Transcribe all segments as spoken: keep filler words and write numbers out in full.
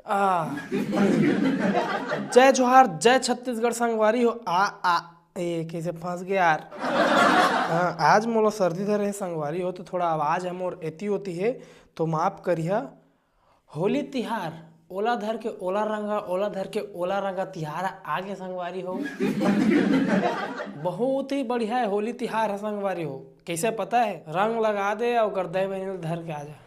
आ, जय जोहार, जय छत्तीसगढ़ संगवारी हो। आ, आ, ए, कैसे फंस गया यार? हाँ, आज मोला सर्दी धरे हे संगवारी हो, तो थोड़ा आवाज ह मोर एती ओती हे, तो माफ करिहा। होली तिहार, ओला धर के ओला रंगा, ओला धर के ओला रंगा, तिहार आगे संगवारी हो। बहुत ही बढ़िया है होली तिहार है संगवारी हो। कैसे पता है? रंग लगा दे और ओकर दई बहिनी ल धर के आ जा।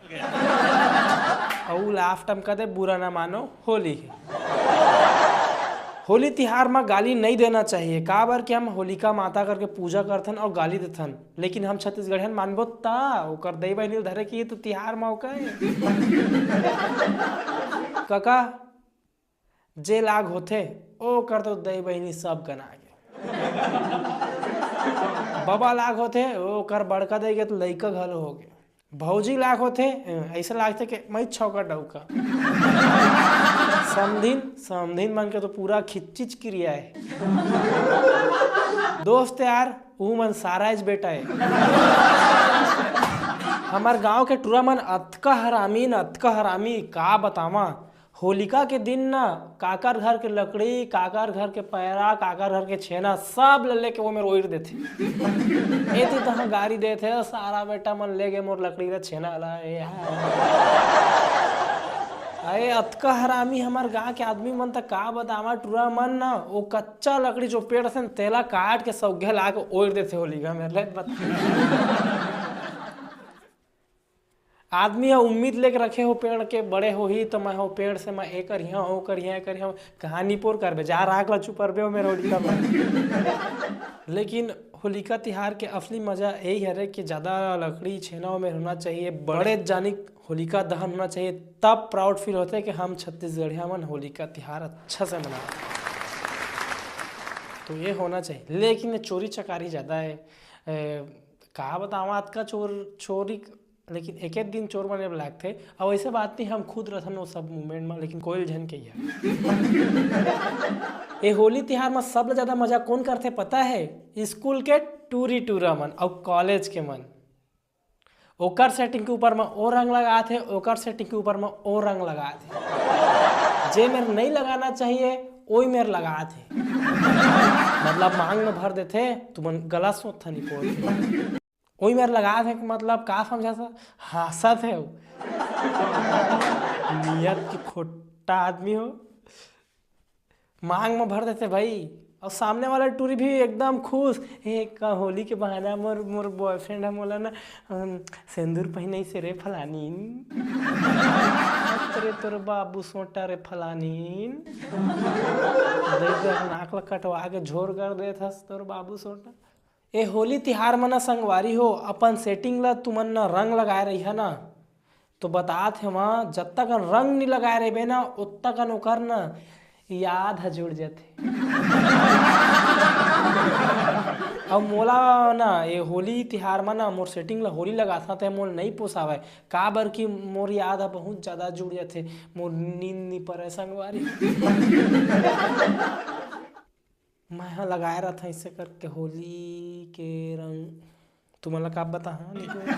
अउ लास्ट टाइम कह दे, बुरा ना मानो, होली है। होली तिहार म गाली नहीं देना चाहिए, काबर कि हम होलिका माता करके पूजा करथन और गाली देथन, लेकिन हम छत्तीसगढ़ियन मानबो ता ओकर दई बहिनी ल धरे के तो तिहार म ओकर कका जे लाग होथे, ओकर तो दई बहिनी सब कना के। बबा लाग होथे, ओकर बड़का दई के तो लइका घलो होगे। भौजी लाग होथे, ऐसा लागथे कि मैं छौका डौका। समधिन, समधिन मन के तो पूरा खिच्चिच क्रिया है। दोस्त यार, ऊ मन सारा ज बेटा है। हमर गांव के टूरा मन अतका हरामी न, अतका हरामी, का बतावा। होलिका के दिन न काकर घर के लकड़ी, काकर घर के पैरा, काकर घर के छेना, सब ल लेके वो मेर ओइर देथे। एती तहाँ गारी देथे, "सारा बेटा मन ले गे मोर लकड़ी ल, छेना ल, ए हा।" अरे अतका हरामी हमर गांव के आदमी मन त का बतावा, टूरा मन न वो कच्चा लकड़ी जो पेड़ से न, तेला काट के सौघे ला के ओइर देथे होलिका मेर, ले बता। आदमी ह उम्मीद लेके रखे हो पेड़ के, बड़े होही त मैं हो पेड़ से मैं ए करिहा, ओ करिहा, ए करिहा, कहानी पोर करबे, जा राख ला चुपरबे हो मेरे होलिका में। लेकिन होलिका तिहार के असली मजा यही हरे कि ज्यादा लकड़ी छेना में होना चाहिए, बड़े जानिक होलिका दहन होना चाहिए, तब प्राउड फील होथे कि हम छत्तीसगढ़िया मन होलिका तिहार अच्छा से मनावत। तो ये होना चाहिए, लेकिन ये चोरी चकारी ज्यादा है। ए, का बतावा, अतका चोर, चोरी, लेकिन एक एक दिन चोर बने लागथे। अउ ऐसे बात नहीं, हम खुद रथन वो सब मूवमेंट में, लेकिन कोई झन कहिया। ए होली तिहार में सबले ज्यादा मजा कौन करथे पता है? स्कूल के टूरी टूरा मन अउ कॉलेज के मन। ओकर सेटिंग के ऊपर में ओ रंग लगात हे, ओकर सेटिंग के ऊपर में ओ रंग लगात हे। जे मेर नहीं लगाना चाहिए, ओई मेर लगात हे। मतलब मांग में भर देथे, तुमन गलत सोचथनी पोर। ओई मेर लगात हे कि मतलब का समझा सा? हंसत हे वो। नियत के खोटा आदमी हो। मांग में भर देथे भाई। और सामने वाला टूरी भी एकदम खुश, "हे का होली के बहाना मोर, मोर बॉयफ्रेंड ह मोला ना, अम, सेंदूर पहिनाइस हे रे फलानीन।" अरे तोर बाबू सोटा रे फलानीन। देख, देख, नाक ल कटवा के झोर कर देत हस तोर बाबू सोटा। ए होली तिहार म न संगवारी हो, अपन सेटिंग ल तुमन न रंग लगाए रहिहा न, तो बतात हे वहाँ, जब तक रंग नी लगाए रहिबे न, ओतक ओकर न याद ह जुड़ जथे। अउ मोला न ए होली तिहार म न मोर सेटिंग ल होली लगाथा ते मोल नइ पोसावय, काबर कि मोर याद ह बहुत ज्यादा जुड़ जथे, मोर नींद नी परे संगवारी। मैं ह लगाए रथंव अइसे करके होली के रंग, तुमन ला का बताहूं, लेकिन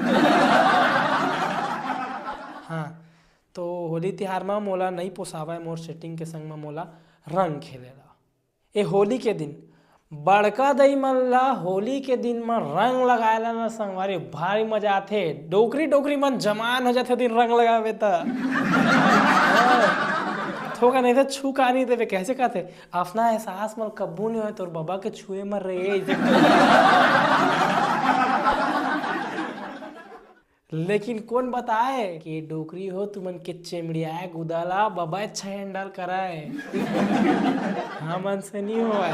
हाँ, तो होली तिहार म मोला नइ पोसावय मोर सेटिंग के संग म मोला रंग खेले ला। ए होली के दिन बड़का दई मन ला होली के दिन म रंग लगाए ला ना संगवारी, भारी मजा आथे। डोकरी डोकरी मन जमान हो जाथे दिन रंग लगावे त। थोका नहीं त छू का नहीं देवे, कैसे कहथे? अपना एहसास मन कब्बू नहीं होय तोर बबा के छुए म रे। लेकिन कौन बताए कि डोकरी हो तुमन के चेमड़ियाए गुदा ला बबा अच्छा हैंडल कराए। हमन से नहीं होय।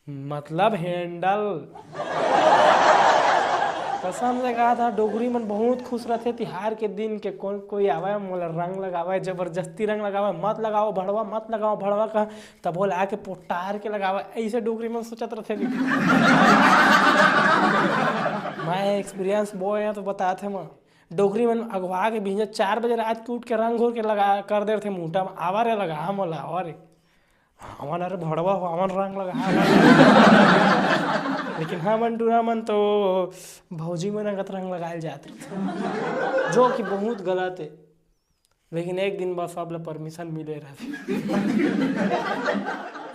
मतलब हैंडल। कसम से कहा था, डोकरी मन बहुत खुश रहथे तिहार के दिन के, कौन कोई आवे मोला रंग लगावे, जबरदस्ती रंग लगावे, "मत लगाओ भड़वा, मत लगाओ भड़वा," कहा, तब बोला आके पोटार के लगावा, ऐसे डोकरी मन सोचत रहथे। मैं एक्सपीरियंस बॉय है तो बतात हे मैं, डोकरी मन अगवा के भींजे चार बजे रात के उठ के रंग घोर के लगा कर दे रथे मुंटा में, "आवा रे लगा, हम लगा, आवा रे।" हमन अरे भड़वा हो, हमन रंग लगा, हमन। लेकिन हमन टूरा मन तो भौजी मन अंगत रंग लगाए जात रथे, जो कि बहुत गलत है। लेकिन एक दिन बाद सब ला परमिशन मिले रहिथे।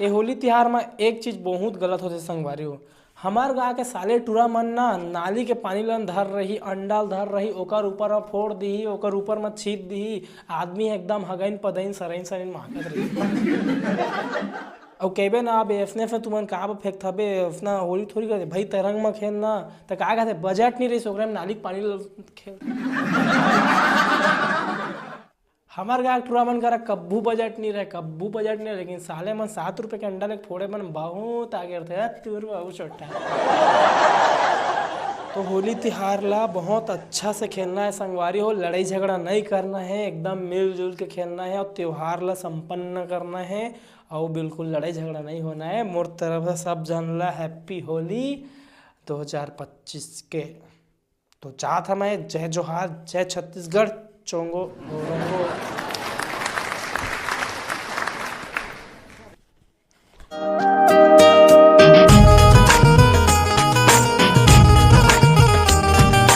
ए होली तिहार म एक चीज बहुत गलत होथे संगवारी हो, हमर गांव के साले टूरा मन ना नाली के पानी लन धर रही, अंडा ल धर रही, ओकर ऊपर म फोड़ दिही, ओकर ऊपर म छीट दिही, आदमी एकदम हगइन पदइन सरइन सरइन मांगत रही। अउ कहिबे ना, अब एसने से तुमन का फेंकथबे, एसना होली थोड़ी करथे भाई, तरंग म खेल ना, त का कहथे, बजट नहीं रही, ओकरे में नाली के पानी ल खेल। हमर गाय टूरा मन करा कब्बू बजट नहीं रहे, कब्बू बजट नहीं रहे, लेकिन साले मन सात रुपए के अंडा लेके फोड़े मन बहुत आगे रहते हैं, तूर बाबू छोटा। तो होली तिहार ला बहुत अच्छा से खेलना है संगवारी हो, लड़ाई झगड़ा नहीं करना है, एकदम मिलजुल के खेलना है और त्योहार ला संपन्न करना है। और बिल्कुल लड़ाई झगड़ा नहीं होना है। मोर तरफ से सब जन ला हैप्पी होली दो हज़ार पच्चीस के। तो जात हमें जय जोहार, जय छत्तीसगढ़, चोंगो बोरोंगो।